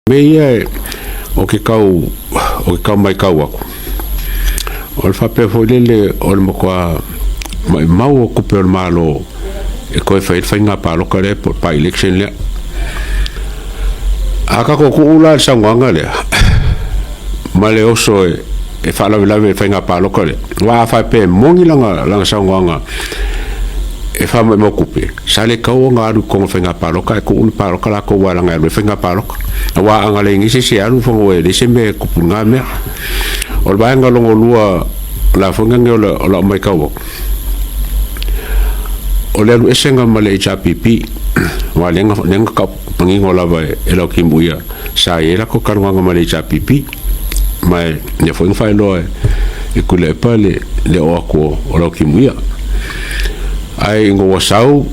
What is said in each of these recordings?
Mea ia o ke kau, o ke kau maikau aku. O le faapea foi lele o le matua maimau o kupe o le Malo e toe fai ai le faiga paloka lea po o le by-election lea. A tatou tuu la le saunoaga lea ma le oso e faalavelave i le faiga paloka lea, aua a faapea e moni lana saunoaga e faamaumau tupe, Sa le tatau ona alu i totonu o le faiga palota ae tuu le palota latou aua leaga e alu ai faiga palota. Aua ana leai nei se isi e alu fono e leai se mea e tupu i lena mea. O le vaega lona lua o le a foi nani o lau matau atu, o le alu esega ma le HRPP, aua lea na tau manino lava e lau timuia sa i ai latou talanoaga ma le HRPP. Ma lea foi na faailoa e Tuilaepa le oo atu o lau timuia. Ae ina ua sau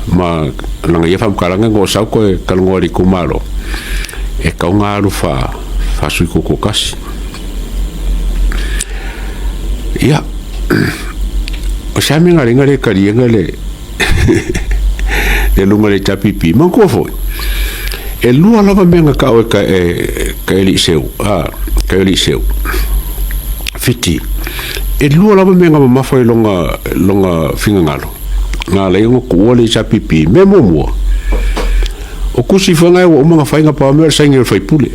ma lana ia faamatalaga ina ua sau toe talanoa i le itumalo, e tatau ona alu faa-sui tutoatasi. Ia, o se a mea na ala ai ona le taliaina le le luga o le HRPP? Manatua foi, e lua lava mea na tau e ka Eliseu, ka Eliseu, Fiti. E lua lava mea na mamafa i lona finagalo, na ala ai ona tuua le HRPP. Mea muamua, o tusi foi na ua uma ona fai na pau mea o le saini o le faipule.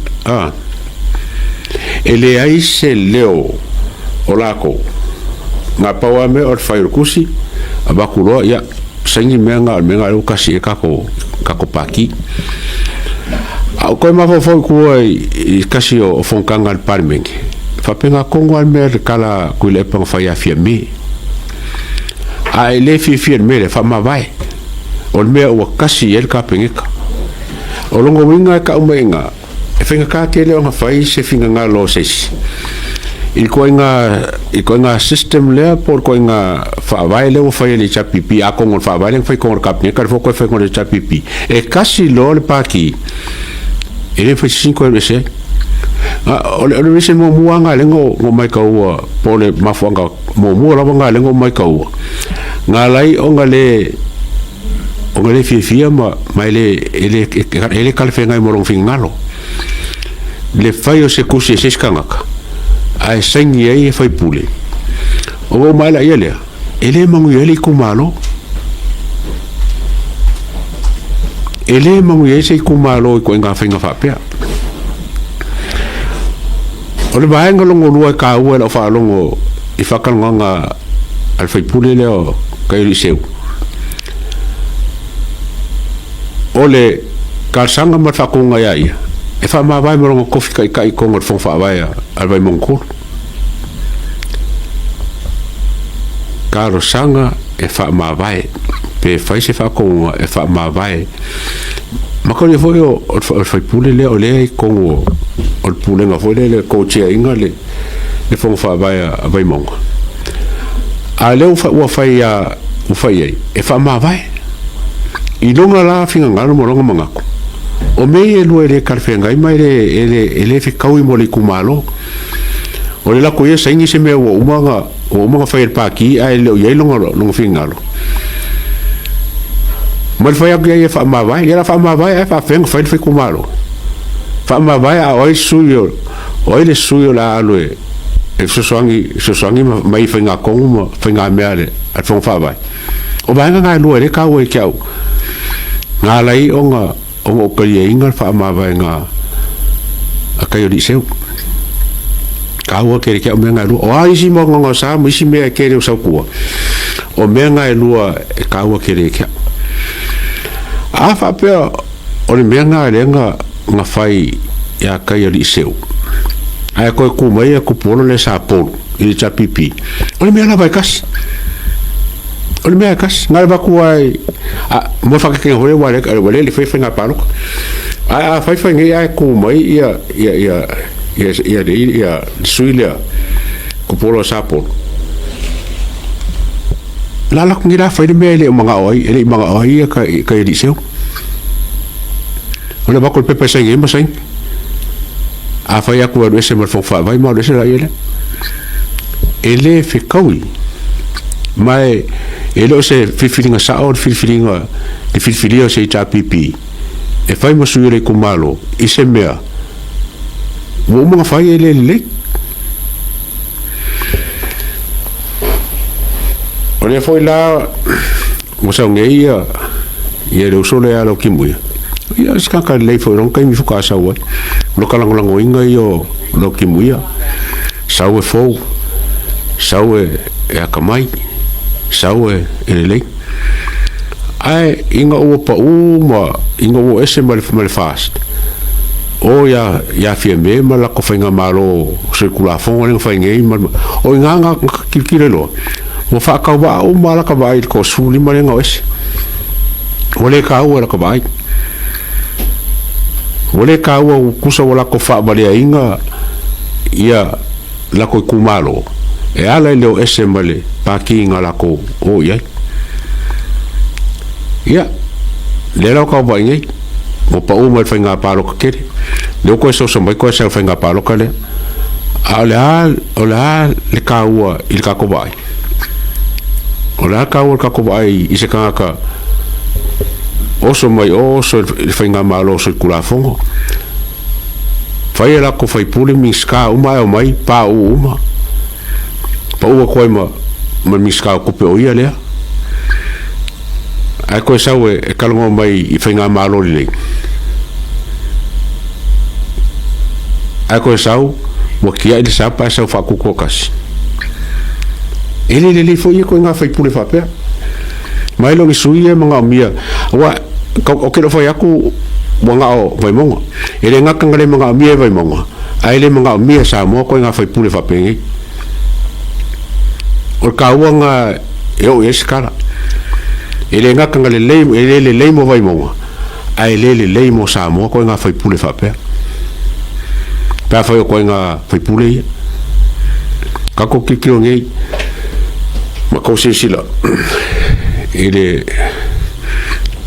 E leai se leo o lakou, na pau lava mea o le fai o le tusi, avatu loa, ia, saini mea na, o le mea na lea ua kasi ai le tatou pati. A ou toe mafaufau i tua i kasi o fonotaga a le Palemene, e faapena tonu lava le mea le tala a Tuilaepa na fai ia Fiame. A e le fiafia i le mea lea, faamavae. O le mea ua kasi i ai le Kapeneta. O lona uiga e tau mai i ina, e faigata tele ona fai se finagalo o se isi i le ituaiga system lea po o le ituaiga faavae lea ua fai e le HRPP. Atonu o le faavae lea na fai i totonu o le Kapeneta, lea foi ua toe fai i totonu o le HRPP, e tasi loa le Pati, e le mafai e se isi ona toe alu ese ai. O le reason muamua lava lena lea na ou maitaua, po o le mafuaaga muamua lava lena lea na ou maitaua, na ala ai ona le fiafia ma e le talafeagai ma lona finagalo le fai o se tusi e se isi tagata ae saini ai e faipule. Ona ou maea lea, e le manuia ai le itumalo. E le manuia ai se itumalo i ituaiga faiga faapea. O le vaega lona lua e taua i lau faalogo i faatalanoaga a le faipule lea o Kailiseu, o le talosaga ma le faatonuga ia ia, e faamavae ma lona tofi taitai i totonu o le Fono Faavae a le Vaimauga 3. Talosaga e faamavae, pe fai se faatonuga e faamavae. Manatua foi o le faipule lea o lea e i totonu o le pulega foi lea e co-chair ina le Fono Faavae a Vaimauga. A o lea ua fai ai, e faamavae. I lona la finagalo ma lona manatu, o mea ia e lua e le talafeagai ma e le fetaui mo le itumalo. O le lako ia saini se mea ua uma ona fai e le Pati ae le o i ai lona finagalo. Ma le fai atu ia e faamavae, ia la faamavae ae faapefea ona fai le faitumalo. Faamavae a o ai le sui o, o ai le sui o le a alu e fesoasoani mai i faigatonu ma faigamea a le Fono Faavae. O vaega na e lua e le taua ia te au, na ala ai ona ou taliaina le faamavaega a Kaialiiseu. Taua tele te au mea na e lua. O a isi mau gaogaosa ma isi mea e tele o sautua, o mea na e lua e taua tele ia te au. A faapea o le mea na lea na fai ia Kaialiiseu, ae toe tu mai ia Tupuola lea sa polu i le HRPP, o le mea lava e tasi. O le mea e tasi. Na o le avatu lava mo le faataitaiga foi lea, ua le faia faiga palota. Ae a fai fai nei ae tu mai ia le sui lea, Tupuola o Sapolu, o le a alu atu nei la fai le mea e le o manao ai, e le i manao ai ia Kaialiiseu. O le avatu o le pepa e saini ai ma saini. A fai atu e alu ese ma le Fono Faavae, ma alu ese laia lea. E le fetaui, ma e le o se filifiliga sao le filifiliga, le filifilia o se HRPP e fai ma sui o le itumalo i se mea ua uma ona fai e le lelei. O lea foi la ua sau nei ia ia le uso lea a Laukimuia, ia o se tagata lelei foi i lona taimi faatoa sau ai. O lota lagolagoina ia o Laukimuia, sau e fou, sau e atamai, sau e lelei. Ae ina ua pau ma ina ua ese ma le FAST, o ia ia Fiame ma le latou faigamalo solitulafono lea na fai nei ma o i ina na tilotilo ai loa, ua faatauvaa uma lava lata vaai i le toa-15 lea na o ese. Ua le taua i lata vaai. Ua le taua tusa ua latou faavaleaina ia latou itumalo e ala i le o ese ma le pati na latou o i ai. Ia, lea la o tau vaai nei, ua pau mai le faiga palota tele, lea ua toe soso mai toe sau i le faiga palota lea. A o le a, o le a le taua i le tatou vaai? O le a le taua i le tatou vaai i se tagata oso mai o oso i le faigamalo solitulafono? Fai e latou faipule, Minisita uma ae omai pauu uma, pau atu ai ma le Minisita o Tupe o ia lea. Ae toe sau e talanoa mai i faigamalo lelei. Ae toe sau ua tiai le sapa ae sau faatutoatasi. E le lelei foi ia ituaiga faipule faapea. Mai loa ni sui ia e manaomia, aua ou te le o fai atu ua na o Vaimauga. E le gata na le manaomia e Vaimauga, ae le manaomia e Samoa ituaiga faipule faapenei. O le taua lena e oo i ai se tala. E le gata na lelei, e le lelei mo Vaimauga, ae le lelei mo Samoa ituaiga faipule faapea. Pe afai o ituaiga faipule ia. Tatou tilotilo nei ma tou silasila i le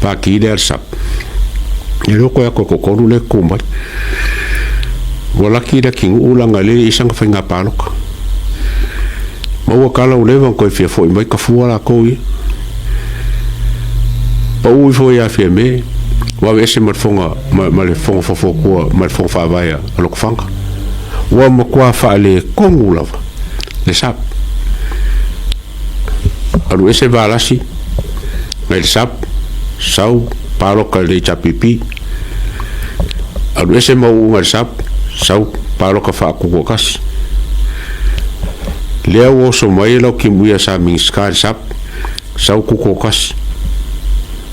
pati lea a le SUP. E le o toe atu e toatolu lea e tutu mai. Ua laki le atinuu leaga e le i sana faiga palota. Ma ua tala ua leva ona toe fia foi mai tafua latou ia. Pau ifo ia Fiame, ua aveese ma le foga, ma le foga foafoatua ma le foga faavae a Lotofaga. Ua matua faaletonu lava le SUP. Alu ese Valasi mai le SUP, sau palota i le HRPP. Alu ese Mauuga i le SUP, sau palota faatutoatasi. Lea ua oso mai lau Kimuia sa Minisita i le SUP, sau tutoatasi.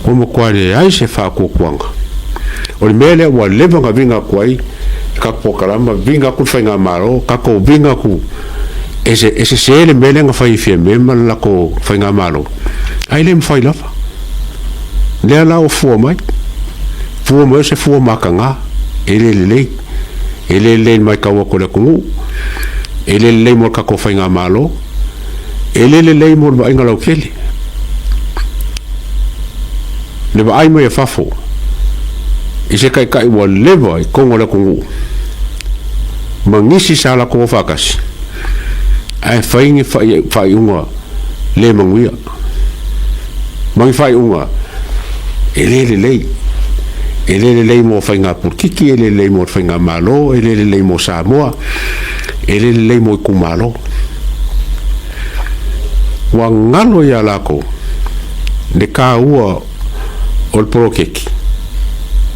Ua matua leai se faatuatuaga. O le mea lea ua leva ona viga atu ai le tatou polokalama, viga atu le faigamalo, tatou viga atu e sese le mea lea na fai e Fiame ma le latou faigamalo, ae le mafai lava. Lea la ua fua mai, fua mai o se fua mataga, e le lelei. E le lelei i le matau atu a le atunuu, e le lelei mo le tatou faigamalo, e le lelei mo le vaaiga lautele. Le vaai mai a fafo i se taitai ua leva i totonu o le atunuu ma nisi sa latou o faatasi ae fai ni faaiuga le manuia ma ni faaiuga e le lelei. E le lelei mo faiga polokiki, e le lelei mo le faigamalo, e le lelei mo Samoa, e le lelei mo itumalo. Ua galo iā lakou le taua o le poloketi,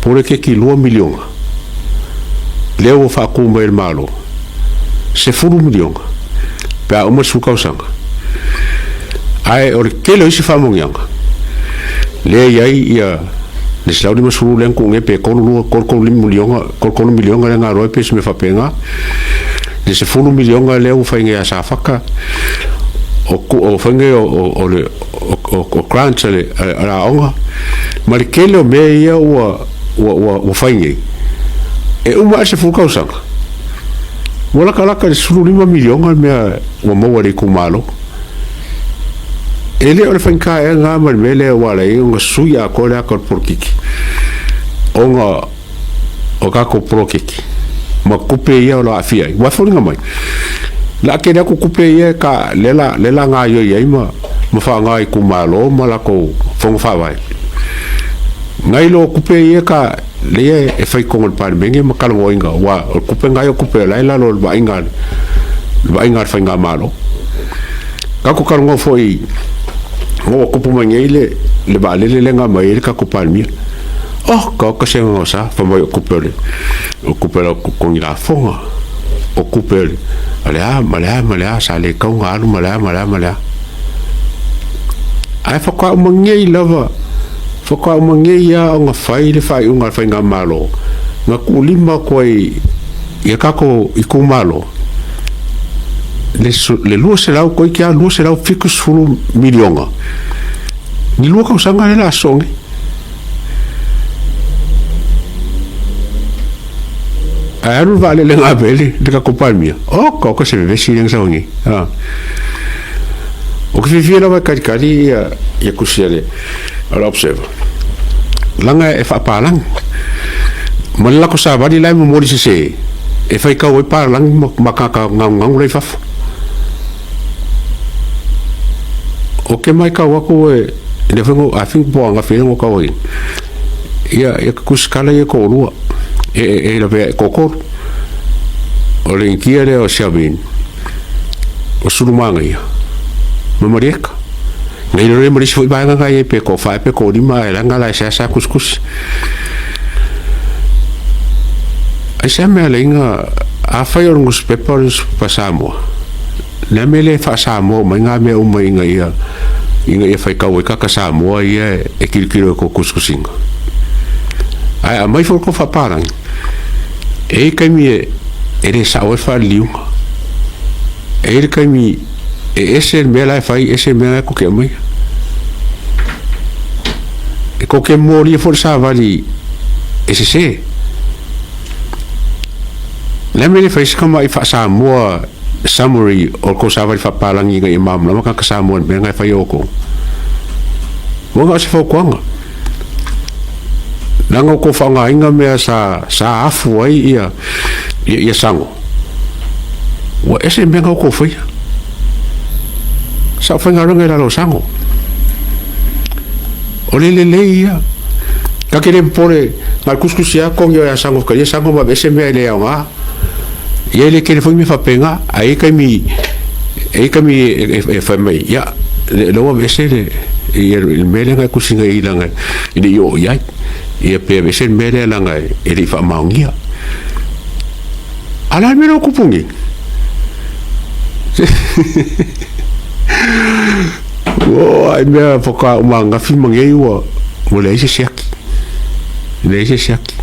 poloketi 2 miliona, lea ua faatu mai e le Malo, 10 miliona pe a uma le 10 tausaga. Ae o le tele o isi faamanuiaga, lea e i ai ia le 150 lea na tuu nei pe 32, 33 miliona, 33 miliona lea na alu ai pe se mea faapena. Le 10 miliona lea ua fai nei a Safata, o fai nei o le o grants a le aoga, ma le tele o mea ia ua fai nei, e uma ae le 10 tausaga, ua latalata i le 15 miliona le mea ua maua e le itumalo. E le o le faigata ea lena ma le mea lea ua ala ai ona sui atoa le ata o le polokiki, ona o tatou poloketi ma tupe ia o lo o aafia ai. Ua foliga mai, o le a tele atu tupe ia e ta, lea la, lea la gaoioi ai ma, ma faaaoga e itumalo ma latou fono faavae. Nai lo tupe ia ka, Lea e fai i totonu o le Palemene ma talanoaina, aua o le tupe lena ia o tupe o la e i lalo o le vaaiga a le vaaiga a le faigamalo. Tatou talanoa foi ina ua tupu mai nei le le vaalele lea na aumai ai le tatou Palemia. Oh, taoto se gaosa, fai mai o tupe o le o tupe o le totogi lafoga, o tupe o le a ma le a ma le a sa le tatau ona alu ma le a ma le a ma le a. Ae faatoa uma nei lava, faatoa uma nei lava ona fai le faaiuga a le Faigamalo na tuulima atu ai i a tatou itumalo le 200 toeitiiti lava $270 miliona ni lua tausaga lea o le a sosoo nei. Ae alu le vaalele na ave ai le tatou Palemia, oka oka se vevesi lea na sau ai nei. Ou te fiafia lava e talitali ia tusi a le Observer, leaga e faapalagi. Ma le latou savali la e momoli sese, e faitau ai palagi ma tagata ganuganu la e i fafo. Ou te matau atu e lea foi na, I think po o ananafi ea na ou tau ai, ia tusikala ia e toalua, e lavea e toatolu. O le Initia lea o Shelvin, o Sulumanaia ma Malieta. Na iloa ma le isi foi vaega na i ai pe toafa ea pe toalima ae leaga la e seasea tusitusi. Aisea mea alai na afai o le nusipepa o le nusipepa Samoa, le a mea le faa-Samoa uma ai ngā mea uma ina ia ina ia faitau ai tagata Samoa ia e tilotilo i tou tusitusiga. Ae aumai foi le tou faapalagi, e i ai taimi e le sao ai le faaliliuga. E i ai le taimi e ese le mea la e fai, ese le mea la e tou te aumaia. E tou te molia foi le savali e sese. O le a le mea e le fai ai se tamai faa-Samoa summary o le tou savali faapalagi ina ia malamalama tagata Samoa i le mea lena e fai e outou? Ua na o se fautuaga. Leaga ua tou faaaogaina mea sa sa afu ai ia ia sago. Ua ese le mea na outou faia. Sa ou faigaluega i lalo o sago. O le lelei ia. Ta te le popole, na o le tusitusi lava togi o ia sago faitalia sago ma aveese mea e le aoga. Ia e le tele foi mea faapena, ae i ai taimi, e i ai taimi e fai mai, ia, lea ua aveese le, ia, le mea lea na e tusi nei leaga e le i oo i ai. Ia pe aveese le mea lea leaga e le i faamaonia. A o le a le mea lea ua tupu nei? Ua ai mea faatoa uma ananafi ma nei ua leai se siaki. Leai se siaki.